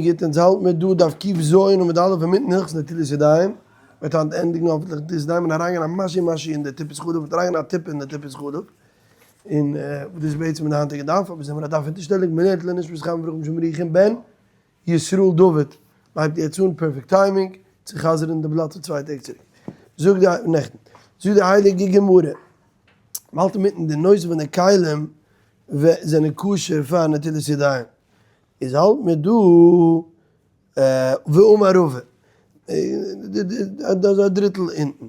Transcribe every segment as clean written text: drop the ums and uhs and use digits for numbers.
גוט, אונז האלט מיר דא דף ק"ז עמוד א' אינמיטן הלכות נטילת ידיים, מ'וועט היינט ענדיגן האפנטליך נטילת ידיים און אריינגיין א משהו משהו אין די טיפת חלב, מ'וועט אריינגיין א טיפה אין די טיפת חלב, און וואס דאס איז בעצם אין די היינטיגע דף, אבער זעמיר א דף אונטערשטעליג, מ'לערנט לעילוי נשמת חיים אברהם שמריחים בן ישראל דוד, מ'הייבט יעצט אן, perfect timing, צו חזר'ן די בלאט פון צוויי טעג צוריק. זאגט די, נעכטן, זאגט די הייליגע גמרא, מ'האלט אינמיטן די נושא פון די כלים זענען כשר פאר נטילת ידיים, איז האלט מיר דא ואמר רבא, אזא דריטל אונטן,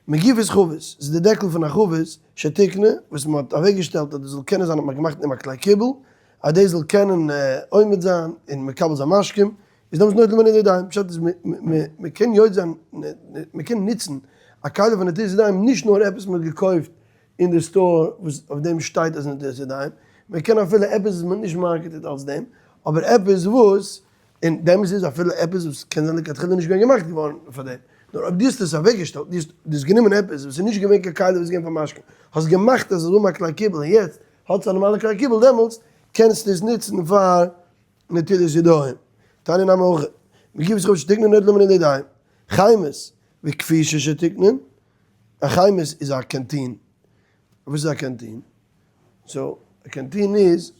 מגופת חבית, ס'איז די דעקל פון א חבית שתיקנה וואס מען האט אוועק געשטעלט אז דאס זאל קענען זיין האט מען געמאכט אין אים א כלי קיבול אז דאס זאל קענען עומד זיין און מקבל זיין משקים, איז דעמאלטס נוטל ממנו לידיים, פשט איז מען קען יוצא זיין מען קען נוצן א כלי פון נטילת ידיים נישט נאר עפעס מען האט געקויפט אין די store וואס אויף דעם שטייט אז נטילת ידיים, מען קען אפילו עפעס וואס מען האט נישט marketed אלס דעם, אבער עפעס וואס, און דעמאלס איז אפילו עפעס וואס קען זיין לכתחילה נישט געווען געמאכט געווארן פאר דעם, נאר אויב דו האסט עס אוועקגעשטעלט, דו האסט גענומען עפעס וואס איז נישט געווען קיין כלי וואס איז געווען פאר משקה, האסט געמאכט אז עס זאל האבן א כלי קיבול און יעצט האט עס א נארמאלע כלי קיבול דעמאלס קענסטו עס נוצן פאר נטילת ידיים. תניא נמי הכי, מגופת חבית שתיקנן נוטלין ממנה לידיים, חמת וכפישה שתיקנן, א חמת איז א canteen. וואס איז א canteen? so א canteen איז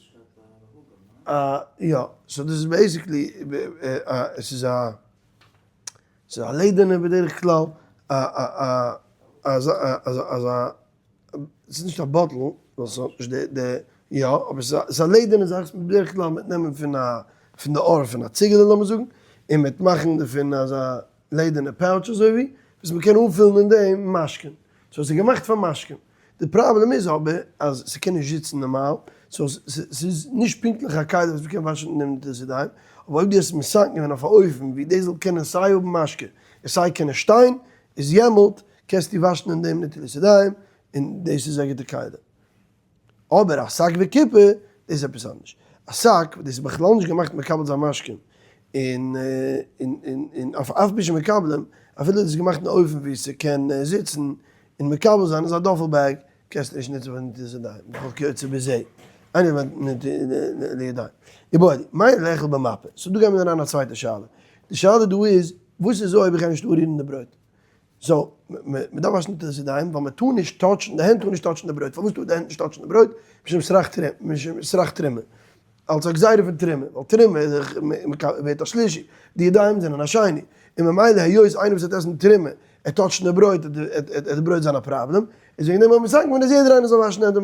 א יא, so דאס איז basically עס איז א ס'איז א לעדערנע בדרך כלל א א א אזא ס'איז נישט א bottle ווייל ס'האט נישט די די יא אבער ס'איז א לעדערנע זאך וואס בדרך כלל מ'וועט נעמען פון א פון די עור פון א ציגעלע לאמיר זאגן און מ'וועט מאכן דערפון אזא לעדערנע pouch אזוי ווי וואס מ'קען אנפילן אין דעם משקין, so ס'איז געמאכט פאר משקין, די פראבלעם איז אבער אז ס'קען נישט זיצן נארמאל, so ס'איז נישט פונקטליך א כלי וואס מ'קען וואשן אין דעם נטילת ידיים, אבער אויב דו האסט מתקן געווען אויף א אופן ווי דאס זאל קענען סיי האבן משקה און סיי קענען שטיין, איז יעמאלט קענסטו וואשן אין דעם נטילת ידיים און דאס איז א גוטע כלי. אבער א שק וקופה דאס איז עפעס אנדערש. א שק דאס איז בכלל נישט געמאכט מקבל זיין משקים, און און אף על פי שמקבלים, אפילו דאס איז געמאכט אין א אופן ווי ס'קען זיצן און מקבל זיין איז א duffel bag, קענסטו נישט נוצן פאר נטילת ידיים, וכל כיוצא בזה, אינו לידיים. איבעיא להו, מהו לאכול במפה? so דא גייען מיר אריין א צווייטע שאלה. די שאלה דא איז, וואס איז אויב איך גיי נישט אנרירן די ברויט? so, מען דארף וואשן נטילת ידיים ווייל מען טאר נישט touch ן, די הענט טאר נישט touch ן די ברויט, פארוואס טאר די הענט נישט touch ן די ברויט? משום סרך תרומה, משום סרך תרומה, אלס א גזירה פון תרומה, ווייל תרומה איז דאך ווערט א שלישי, די ידיים זענען א שני, און ממילא היות איינער וואס וועט עסן תרומה, ער touch ט די ברויט, וועט די ברויט זיין א פראבלעם, איז וועגן דעם האבן מיר מתקן געווען אז יעדער איינער זאל וואשן הענט,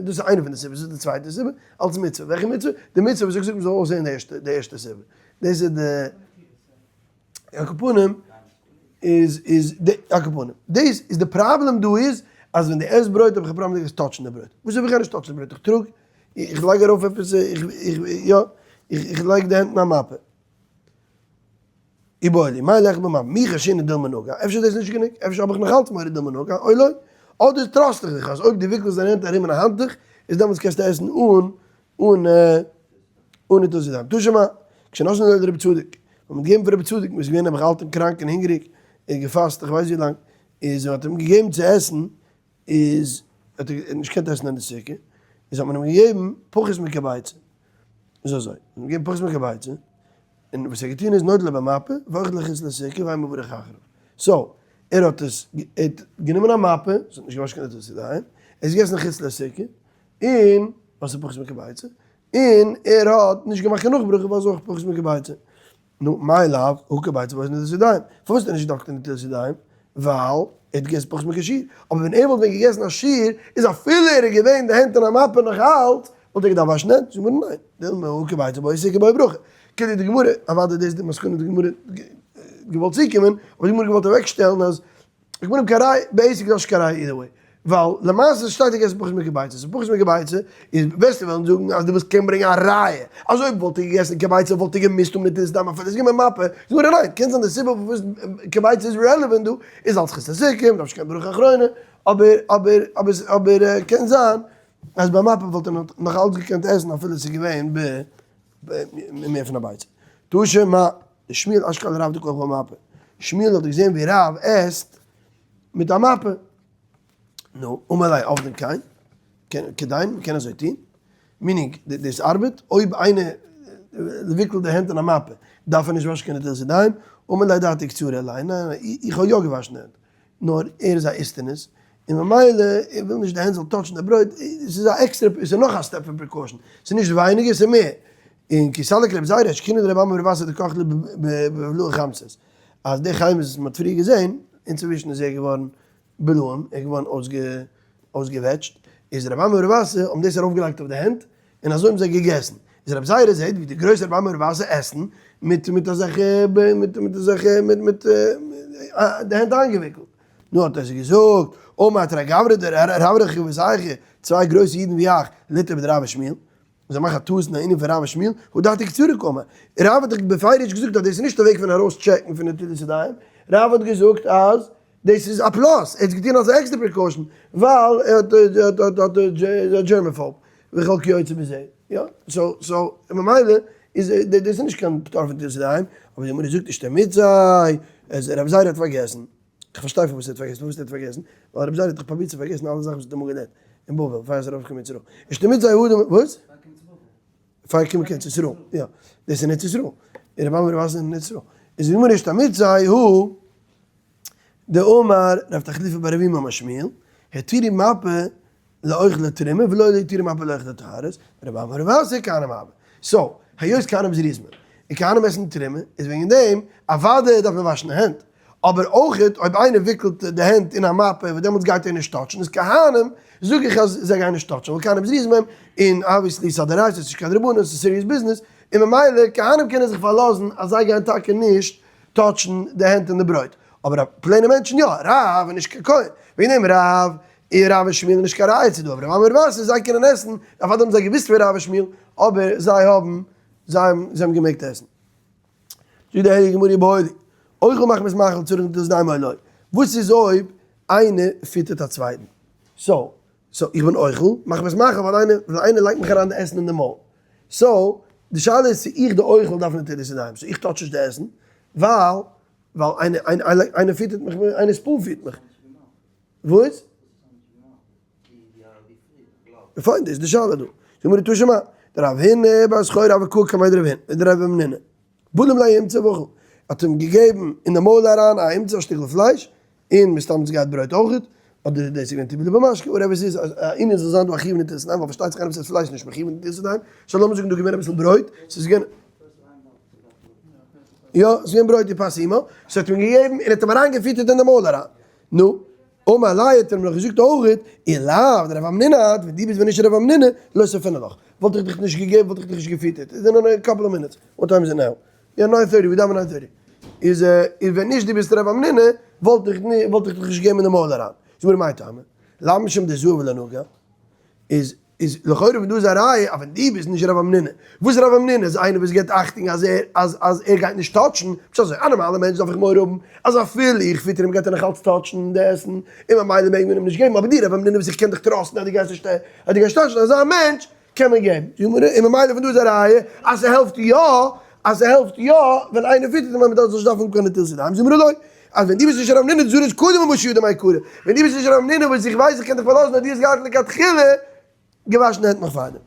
דאס איז איינע פון די סיבות, וואס איז די צווייטע סיבה? אלס מצוה, וועלכע מצוה? די מצוה וואס איך זאג מען זאל אויסזען די ערשטע סיבה, דאס איז די. על כל פנים איז איז די על כל פנים דאס איז די פראבלעם דא איז אז ווען די עסט ברויט האב איך א פראבלעם די גייסט touch ן די ברויט וואס אויב איך גיי נישט touch ן די ברויט איך טראג איך לייג ארויף עפעס איך איך יא איך איך לייג די הענט אין א מפה איבעיא להו מהו לאכול במפה מי חיישינן דילמא נגע אפשר איז דאס נישט גענוג אפשר האב איך נאך אלץ מורא דילמא נגע או לא אדער trust איך דיך אז אויב די וויקלסט דיין הענט ארום אין א האנטוך איז דעמאלטס קענסטו עסן אן אן אן נטילת ידיים. תא שמע, כשנתנו לו לרבי צדוק, ווען מ'האט געגעבן פאר רבי צדוק, מ'איז געווען נעבעך אלט און קראנק און הונגעריג, ער האט געפאסט איך ווייס ווי לאנג, איז מ'האט אים געגעבן צו עסן, איז האט ער נישט געקענט עסן אין די סוכה, איז האט מען אים געגעבן פחות מכביצה, איז אזוי, מ'האט אים געגעבן פחות מכביצה, און וואס ער האט געטון איז נוטלה במפה, ואוכל חוץ לסוכה ואין מברך אחריו. so, ער האט עס, ער האט גענומען א מפה, עס האט נישט געוואשן קיין נטילת ידיים, ער האט געגעסן חוץ לסוכה, און וואס איז פחות מכביצה? און ער האט נישט געמאכט קיין נאכברכה ווייל ס'איז אויך פחות מכביצה. נו, מאי לאו, הא כביצה בעי נטילת ידיים. פארוואס האט ער נישט געדארפט קיין נטילת ידיים? ווייל ער האט געגעסן פחות מכשיעור. אבער ווען ער וואלט ווען געגעסן א שיעור, איז אפילו ער איז געווען די הענט אין א מפה נאך אלץ, וואלט ער געדארפט וואשן הענט. זאגט גמרא ניין, דילמא הא כביצה בעי סיכה בעי ברכה. כאילו די גמרא, אוודאי דאס איז די מסקנא די גמרא געוואלט צוקומען, אבער די גמרא געוואלט אוועקשטעלן אז איך בין קיין ראי', basic איז נישט קיין ראי' either way, ווייל למעשה שטייט ער געסן פחות מכביצה, ס'איז פחות מכביצה, איז וועסטו וועלן זאגן אז דו ווילסט קען ברענגען א ראיה, אז אויב וואלט ער געגעסן כביצה וואלט ער געמוזט האבן נטילת ידיים אפילו עס איז געווען מפה, זאג מיר אליין, קען זיין די סיבה פארוואס כביצה איז relevant דא איז אלס חוץ לסוכה, מ'דארף נישט קיין ברכה אחרונה, אבער אבער אבער אבער קען זיין אז ביי מפה וואלט ער נאך אלץ געקענט עסן אפילו עס איז געווען ב מער פון א ביצה. תא שמע, דשמואל אשכחיה לרב דקאכיל במפה. שמואל האט געזען ווי רב עסט מיט א מפה. נו, אמר ליה עבדין כן, כדין, מ'קען אזוי טון. meaning, דאס ארבעט, אויב איינער. וויקלט די הענט אין א מפה, דארף ער נישט וואשן קיין נטילת ידיים, אמר ליה דעתי קצרה עלי, ניין ניין, איך האב יא געוואשן די הענט, נאר ער איז א איסטניס, און ממילא ער וויל נישט די הענט זאל touch ן די ברויט, עס איז א עקסטערע, עס איז נאך א step פון precaution, עס איז נישט ווייניגער, עס איז מער. און כי סליק רבי זירא, אשכחינהו דרבי אמי בר אסי דקאכלי בבלוע חמצות, אז די חמץ וואס מען האט פריער געזען, אינצווישן איז ער געווארן בלועים, ער איז געווארן אויסגעוועטשט, איז רבי אמי בר אסי האבן דאס ארויפגעלייגט אויף די הענט, און אזוי האבן זיי געגעסן. איז רבי זירא זעט ווי די גרויסע רבי אמי בר אסי עסן מיט מיט אזעלכע מיט מיט אזעלכע מיט מיט די הענט איינגעוויקלט. נו האט ער זיי געזאגט, אמר תרי גברי דרברבא וזייכע, צוויי גרויסע אידן ווי אייך, ליטעי בדרב ושמואל, זיי מאכן א טעות אין א ענין פון רב ושמואל, הא דעתיה קצרה קאמר. רב האט דאך בפירוש געזאגט אז דאס איז נישט א וועג פון ארויס check ן פון נטילת ידיים, רב האט געזאגט אז דאס איז א plus, ער האט עס געטון אלס עקסטערע precaution, ווייל ער האט האט א germaphobe וכל כיוצא בזה, יא, so so ממילא איז דאס איז נישט קיין פטור פון נטילת ידיים, אבער די גמרא זאגט נישט מיט זיי, רב זירא האט פארגעסן. איך פארשטיי פארוואס ער האט פארגעסן, פארוואס ער האט פארגעסן, ווייל רבי זירא האט דאך פרובירט צו פארגעסן אלע זאכן וואס ער האט אמאל געלערנט אין בבל פאר ער איז ארויפגעקומען ארץ ישראל. איז שתמיד זיי האדם, וואס? פאר קומען קיין ארץ ישראל, יא, דאס איז אין ארץ ישראל, און רבי אמר רבי אין ארץ ישראל, איז די גמרא שתמיד זיי הוא דאמר רב תחליפא בר אבימי אמר שמואל, התירו מפה לאוכלי תרומה ולא התירו מפה לאוכלי טהרות, רבי אמר רבי אסי כהנים הוו. so, היות כהנים זריזים, און כהנים עסן תרומה, איז וועגן דעם, אוודאי דארף מען וואשן די הענט, אבער אויכעט אויב איינער וויקלט די הענט אין א מפה וואס דעמאלטס גייט ער נישט touch ן, איז כהנים זאג איך אז זיי גייען נישט touch ן, ווייל כהנים זריזים הם, און obviously ס'איז א דאורייתא, ס'איז נישט קיין דרבנן, ס'איז serious business, און ממילא כהנים קענען זיך פארלאזן אז זיי גייען טאקע נישט touch ן די הענט אין די ברויט, אבער א plain ע מענטשן יא, רב איז נישט קיין כהן, וועגן דעם רב און רב און שמואל איז נישט קיין ראיה צו דא, אבער רב אמר רב אסי זיי קענען עסן, אוודאי האבן זיי געוואוסט פון רב און שמואל, אבער זיי האבן זיי האבן געמעגט עסן. זאגט די הייליגע גמרא איבעיא להו, אוכל מחמת מאכל צריך נטילת ידיים או לא, וואס איז אויב איינער פיטערט א צווייטן? so so איך בין אוכל מחמת מאכל ווייל איינער ווייל איינער לייגט מיך אריין די עסן אין די מויל, so די שאלה איז צו איך די אוכל דארף נטילת ידיים, so איך touch נישט די עסן ווייל ווייל איינער איינער פיטערט מיך איינער spoon feed מיך. וואס? פיין דאס איז די שאלה דא. זאג מיר תא שמע, דרב הונא בר סחורה הוה קאי קמיה דרב הונא, דרב המנונא. בלם ליה אומצא ואכל. האט אים געגעבן אין די מויל אריין א אומצא א שטיקל פלייש, און מסתם עס געהאט ברויט אויכעט, אדער דאס איז געווען טיבולא במשקה, whatever עס איז, א ענין זאל זיין דא א חיוב נטילת ידיים, ווייל פארשטייט זיך איינער וואס עסט פלייש איז נישט מחיוב נטילת ידיים, so לאמיר זאגן דא געווען אביסל ברויט, ס'איז געווען. יא, ס'איז געווען ברויט ופת עמה, ס'האט אים געגעבן און האט אים אריינגעפיטערט אין די מויל אריין. נו, אמר ליה האט ער אים נאך געזאגט אויכעט, אי לאו דרב המנונא את, ווען דו ביסט ווען נישט רב המנונא, לא ספינא לך, וואלט איך דיך נישט געגעבן, וואלט איך דיך נישט געפיטערט, איז אין א couple of minutes, what time is it now? יא 9:30, ווי דאווען 9:30, איז איז ווען נישט דו ביסט רב המנונא, וואלט איך וואלט איך דיך נישט געגעבן אין די מויל אריין, זאג מיר מאי טעמא, לאו משום דזהיר ולא נגע, איז איז לכאורה פון דא איז א ראיה אז ווען דו ביסט נישט רב המנונא, וואס רב המנונא איז איינער וואס געבט אכטונג אז ער אז אז ער גייט נישט touch ן, נישט אזוי, א נארמאלע מענטש דארף איך מורא האבן אז אפילו איך פיטער אים גייט ער נאך אלץ touch ן די עסן, און ממילא מעג מען אים נישט געבן, אבער דו רב המנונא וואס איך קען דיך trust ן אז דו גייסט נישט אז דו גייסט touch ן אזא מענטש קען מען געבן, און ממילא פון דא איז א ראיה אז ס'העלפט יא אז ס'העלפט יא ווען איינער פיטערט אים אז מ'דארף זיך נישט דארפן האבן קיין נטילת ידיים, זאג מיר לא. אז ווען דו ביסט נישט רב המנונא זריז קודם ממה שידו מעיקרא, ווען דו ביסט נישט רב המנונא וואס איך ווייס איך קען דיך פארלאזן אז דו האסט געהאט לכתחילה געוואשן די הענט נאך פארדעם.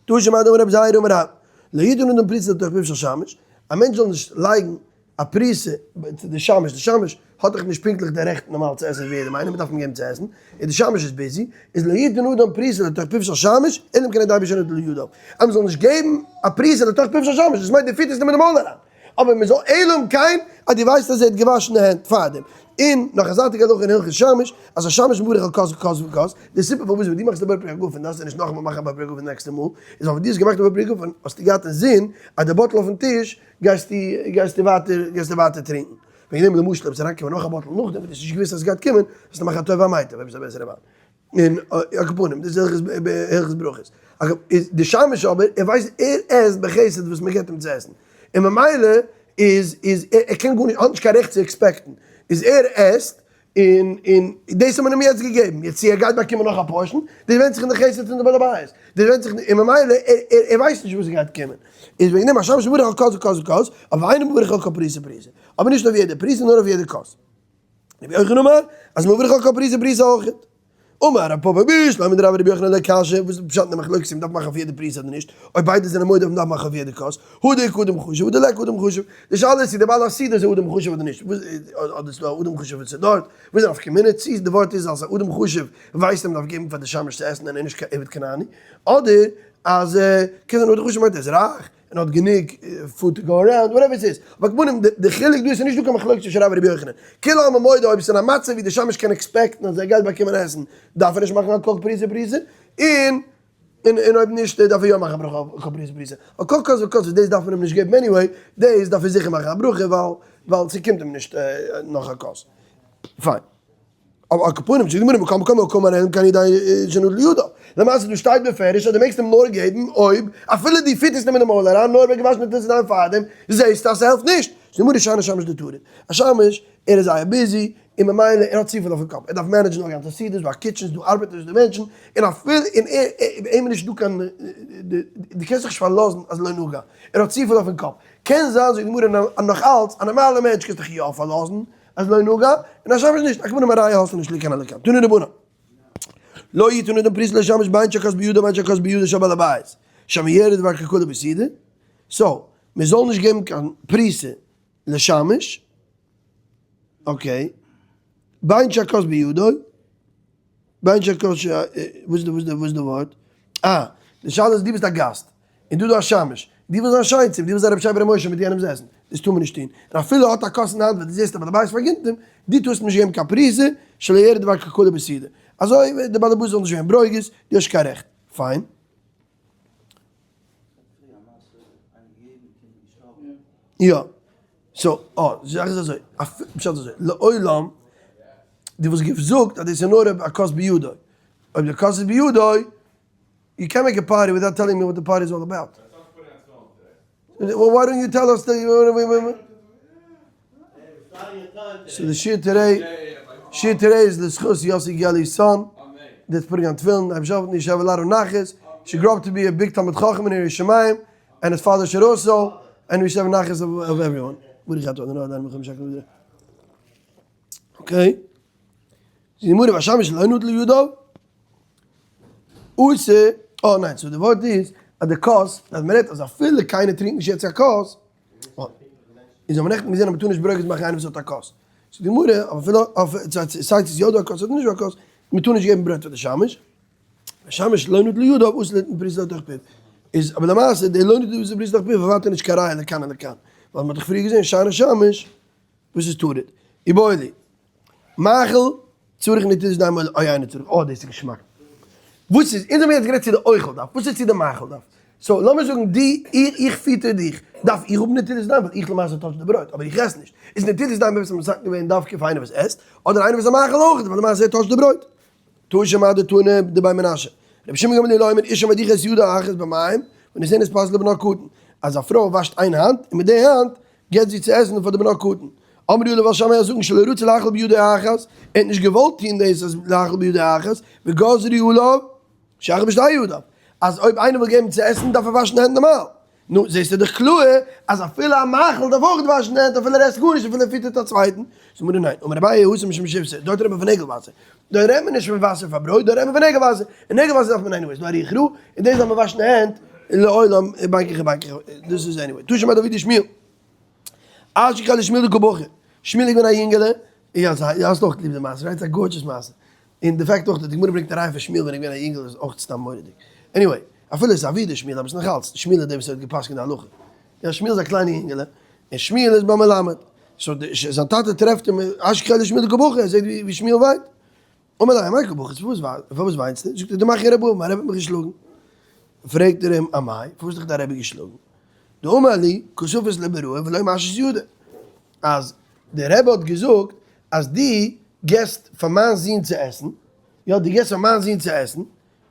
תא שמע דאמר רבי זירא אמר רב, לא יתן אדם פרוסה לתוך פיו של שמש, א מענטש זאל נישט לייגן א פרוסה צו די שמש, די שמש האט דאך נישט פונקטליך די רעכט נארמאל צו עסן ווי יעדעם איינעם, מען דארף אים געבן צו עסן, און די שמש איז busy, איז לא יתן אדם פרוסה לתוך פיו של שמש, אלא אם כן על ידי שנטל ידיו, אז מען זאל נישט געבן א פרוסה לתוך פיו של שמש, דאס מיינט דו פיטערסט אים אין די מויל אריין. אבער מען זאל אלא אם כן אז דו ווייסט אז ער האט געוואשן די הענט פארדעם. און נאך א זייטיגע הלכה אין הלכות שמש, אז א שמש מברך על כוס וכוס וכוס, די סיבה פארוואס ווען דו מאכסט א בורא פרי הגפן דארפסטו נישט נאכאמאל מאכן א בורא פרי הגפן די נעקסטע מאל, איז ווייל ווען דו האסט געמאכט א בורא פרי הגפן האסטו געהאט אינזין אז די bottle אויפן טיש גייסטו גייסטו ווייטער גייסטו ווייטער טרינקן. וועגן דעם למשל אויב עס איז אריינגעקומען נאך א bottle נאכדעם וואס דו האסט נישט געוואוסט אז עס גייט קומען, זאלסטו מאכן א טוב והמטיב אויב איז א בעסערע וויין. און על כל פנים, דאס איז הלכות ברכות. אגב, איז די שמש אבער, ער ווייסט, ער עסט בחסד וואס מען געבט אים צו עסן. און ממילא איז, איז ער קען גארנישט, האט נישט קיין רעכט צו expect ן. איז ער עסט, און, און דאס האט מען אים יעצט געגעבן. יעצט צו ער גייט באקומען נאך א portion, דאס ווענדט זיך אין די חסד פון די בעל הבית. דאס ווענדט זיך, און ממילא ער, ער ווייסט נישט וואס גייט קומען. איז וועגן דעם, השמש מברך על כוס וכוס וכוס, אבער אינו מברך על כל פרוסה ופרוסה. אבער נישט אויף יעדע פרוסה, נאר אויף יעדע כוס. רבי יוחנן אמר, אז מברך על כל פרוסה ופרוסה אויכעט. אמר רב פפא בשלמא דרב ורבי יוחנן לא קשיא, וואס איז פשט אין די מחלוקת צו מ'דארף מאכן אויף יעדע פרוסה אדער נישט, אויב ביידע זענען מודה אז מ'דארף מאכן אויף יעדע כוס, הא דאיכא אדם חשוב הא דליכא אדם חשוב, די שאלה איז צו די בעל הסעודה איז א אדם חשוב אדער נישט, וואס אדער ס'דא א אדם חשוב וואס איז דארט, וואס איז די נפקא מינה, צו די ווארט איז אז א אדם חשוב ווייסט אז מ'דארף געבן פאר די שמש צו עסן און ער איז נישט קיין עבד כנעני, אדער אז קען זיין אדם חשוב מיינט ער איז רייך און האט גענוג food to go around, whatever ס'איז. אבער על כל פנים די חילוק דא איז ס'נישט דא קיין מחלוקת צווישן רב און רבי יוחנן. כולי עלמא מודה אויב ס'איז אין א מצב ווי די שמש קען expect ן אז ער גייט באקומען עסן דארף ער נישט מאכן על כל פרוסה ופרוסה, און און אויב נישט דארף ער יא מאכן א ברכה על כל פרוסה ופרוסה. על כל כוס וכוס וואס דאס דארף מען אים נישט געבן anyway, דאס דארף ער זיכער מאכן א ברכה ווייל ווייל ס'קומט אים נישט נאך א כוס. פיין. אבער על כל פנים, זאגט די גמרא מקום מקום מקום אריין קיין ידי שנוט לידו. למעשה דא שטייט בפירוש אז דו מעגסט אים נאר געבן אויב אפילו דו פיטערסט אים אין די מויל אריין נאר ווען געוואשן נטילת ידיים פארדעם, זעסטו אז ס'העלפט נישט. זאגט די גמרא שאני שמש דטריד. א שמש, ער איז זייער busy, און ממילא ער האט צופיל אויפן קאפ, ער דארף manage ן א גאנצע סעודה, ס'דא א kitchen, ס'דא ארבעטער, ס'דא מענטשן, און אפילו און ער ביי אים איז נישט דא קיין דו קענסט זיך נישט פארלאזן אז לא נגע, ער האט צופיל אויפן קאפ. קען זיין זאגט די גמרא נאך אלץ א נארמאלער מענטש קענסט דיך יא פארלאזן אז לא נגע, און א שמש נישט, א כמובן א ראיה האסטו נישט לכאן ולכאן. תנו רבנן. לא יתנו אדם פרוסה לשמש בין שהכוס בידו בין שהכוס בידו של בעל הבית, שמא יראה דבר קלקלה בסעודה, so, מען זאל נישט געבן קיין פרוסה לשמש, okay, בין שהכוס בידו, בין שהכוס ש, וואס איז די וואס איז די ווארט? אה, די שאלה איז דו ביסט א גאסט, און דא איז דא א שמש, דו ווילסט זיין שיין צו אים, דו ווילסט זיין רבי שי בר' משה מיט יענעמ'ס עסן, דאס טאר מען נישט טון, און אפילו ער האט א כוס אין די האנט ווען דו זעסט אז בעל הבית פארגינט אים, דו טארסט אים נישט געבן קיין פרוסה, שלא יראה דבר קלקלה בסעודה. אזוי די בעל הבית זאל נישט ווערן ברוגז, דו האסט נישט קיין רעכט. פיין. יא. so, אה, די זאך איז אזוי, פשט איז אזוי, לעולם, דו וואלסט געזאגט אז דאס איז נאר א כוס בידו, אויב די כוס איז בידו, you can't make a party without telling me what the party is all about. Well, why don't you tell us the... So the שיעור today, שיעור today is לזכות יוסי געלי's son, that's putting on tefillin, I'm sure he should have a lot of nachas, should grow up to be a big תלמיד חכם in יראת שמים, and his father should also, and we should have nachas of, of everyone. Okay. די גמרא והשמש לא נטל ידיו, אויסער, אה ניין, so די ווארט איז אז די כוס, אז מען רעדט אז אפילו קיינער טרינקט נישט יעצט א כוס, איז האבן נעכטן געזען אז מען טאר נישט ברוגז מאכן איינער וואס האט א כוס. so די גמרא, אפילו סיי ס'איז יא דא א כוס אדער נישט דא א כוס, מען טאר נישט געבן ברויט פאר די שמש, שמש לא נטל ידיו אסור ליתן פרוסה לתוך פיו. איז אבער למעשה די לא נטל ידיו פרוסה לתוך פיו איז ווייטער נישט קיין ראיה לכאן ולכאן, ווייל מען האט דאך פריער געזען שאני שמש וואס איז טרוד. איבעיא להו. מאכל צריך נטילת ידיים או אינו צריך, אה דאס איז געשמאק. וואס איז, אונז האבן יעצט גערעדט צו די אוכל דארף, וואס איז צו די מאכל דארף? so לאמיר זאגן דו, איך, איך פיטער דיך, דארף איך האבן נטילת ידיים ווייל איך למעשה touch די ברויט, אבער איך עס נישט. איז נטילת ידיים עפעס מתקן געווען דווקא פאר איינער וואס עסט, אדער איינער וואס איז א מאכל אויך, ווייל למעשה ער touch ט די ברויט? תא שמע דתנא דבי מנשה, רבי שמעון גמליאל אומר אשה מדיחה את ידה האחת במים ונותנת פת לבנה הקטן, אז א פרוי וואשט איין האנט און מיט די האנט געבט זי צו עסן פאר די בנו הקטן. אמרו לו בית שמאי זאגן שלא רצה להאכיל בידו האחת, ער האט נישט געוואלט טון דאס אז להאכיל בידו האחת, וגזרו עליו שיאכיל בשתי ידיו, אז אויב איינער וויל געבן צו עסן דארף ער וואשן די הענט נארמאל. נו, זעסטו דאך קלאר אז אפילו א מאכל דארף אויך וואשן די הענט אפילו ער עסט גארנישט אפילו ער פיטערט א צווייטן. זאגט די גמרא ניין, אמר אביי התם משום שיבתא, דארט רעדט מען פון נעגל וואסער, דא רעדט מען נישט פון וואסער פאר ברויט, דא רעדט מען פון נעגל וואסער, און נעגל וואסער דארף מען anyways, דא א רוח רעה, און דאס דארף מען וואשן די הענט לעולם בין כך ובין כך, דאס איז anyway. תא שמע דאבוה דשמואל, אשכחיה דשמואל דקא בכי, שמואל איז געווען א יונגעלע, יא, האסט אויך ליב די מעשה, right? ס'איז א gorgeous מעשה. און די fact אויך אז די גמרא ברענגט א ראיה פון שמואל ווען ער איז געווען א יונגעל איז אויך סתם מורא'דיג. anyway, אפילו עס איז אבוה דשמואל אבער עס איז נאך אלץ שמואל איז דער וואס האט גע'פסק'נט די הלכה. יא שמואל איז א קליינע יונגעלע, און שמואל איז ביים מלמד. so זיין טאטע טרעפט אים, אשכחיה דשמואל דקא בכי, ער זעט ווי שמואל וויינט. אמר ליה, אמאי קא בכית, פארוואס וויינסטו? זאגט ער, דמחייה רבה, מיין רבי האט מיך געשלאגן. פרעגט ער אים, אמאי, פארוואס האט דיך דיין רבי געשלאגן? דאמר לי, קא שפית לבראי ולא משית ידא. אז דער רבי האט געזאגט אז דו געסט פאר מיין זון צו עסן, יא דו געסט פאר מיין זון צו עסן,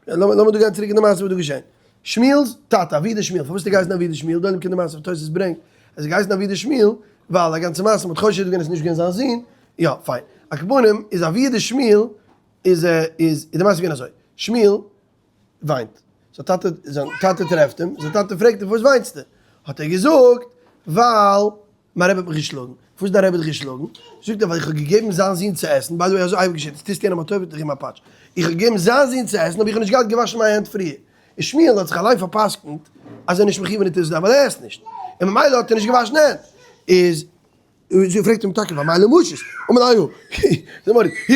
לאמיר דא גיין צוריק אין די מעשה וואס דא געשען, שמואל'ס טאטע אבוה דשמואל, פארוואס האט ער געהייסן אבוה דשמואל, דא קומט די מעשה וואס תוס' ברענגט, אז ער האט געהייסן אבוה דשמואל ווייל א גאנצע מעשה מ'האט חושד געווען אז עס איז נישט געווען זיין זון, יא פיין, על כל פנים איז אבוה דשמואל איז איז די מעשה געווען אזוי, שמואל וויינט, זיין טאטע זיין טאטע טרעפט אים, זיין טאטע פרעגט אים פארוואס וויינסטו, האט ער געזאגט ווייל מיין רבי האט מיך געשלאגן. פארוואס דיין רבי האט דיך געשלאגן? זאגט ער, ווייל איך האב געגעבן זיין זון צו עסן, by the way אזוי אייביג געשעט, דו טוסט יענעם א טובה טוט ער אים א פאטש, איך האב געגעבן זיין זון צו עסן אבער איך האב נישט געהאט געוואשן מיין הענט פריער, און שמואל האט זיך אליין פאר'פסק'נט אז ער איז נישט מחיוב נטילת ידיים ווייל ער עסט נישט, און ממילא האט ער נישט געוואשן הענט, איז זי פרעגט אים טאקע ואמאי לא משית, אמר ליה, הוא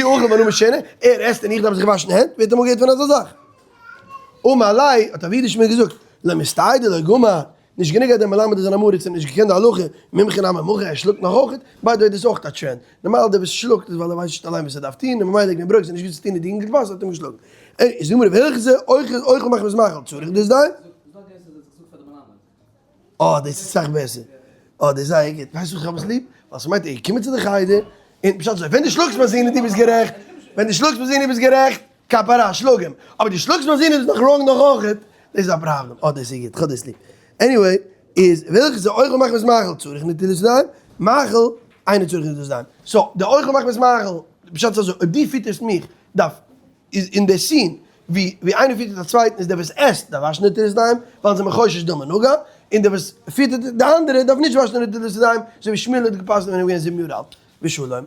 אוכל ואנא משינא, ער עסט און איך דארף זיך וואשן הענט, ווער האט אמאל געהערט פון אזא זאך? אמר ליה, האט אבוה דשמואל געזאגט, לא מסתיי דלא גמר, נישט גענוג אז דער מלמד איז אן עם הארץ און נישט געקענט די הלכה, מומחה נמי מחה, ער שלאגט נאך אויך, by the way דאס איז אויך א trend, נארמאל דער וואס שלאגט איז ווייל ער ווייסט נישט אליין וואס ער דארף טון, און ממילא איז געווען ברוגז און נישט געוואוסט וואס צו טון און די אינגל קלאס האט אים געשלאגן. איז די גמרא והלכתא אוכל אוכל מחמת מאכל צריך דאס דיין? אה דאס איז סאך בעסער. אה דאס איז זייער גוט. ווייסט וואס איך האב עס ליב? ווייל ס'מיינט ער איז געקומען צו די חדר, און פשט אזוי, ווען דו שלאגסט מיין זון און דו ביסט גערעכט, ווען דו שלאגסט מיין זון און ביסט גערעכט, כפרה, שלאג אים. אבער דו שלאגסט מיין זון און ביסט נאך wrong נאך אויכעט, דאס איז א פראבלעם. אה דאס איז גוט, כ'האב דאס ליב. anyway, איז והלכתא אוכל מחמת מאכל צריך נטילת ידיים, מאכל אינו צריך נטילת ידיים. so, די אוכל מחמת מאכל, פשט איז אזוי, אויב דו פיטערסט מיך, דארף איז אין די scene ווי ווי איינער פיטערט א צווייטן איז דער וואס עסט דארף וואשן נטילת ידיים ווייל זיי זענען חושש דילמא נגע, און דער וואס פיטערט די אנדערע דארף נישט וואשן נטילת ידיים אזוי ווי שמואל האט גע'פסק'נט ווען ער איז געווען זיבן יאר אלט. ושלום.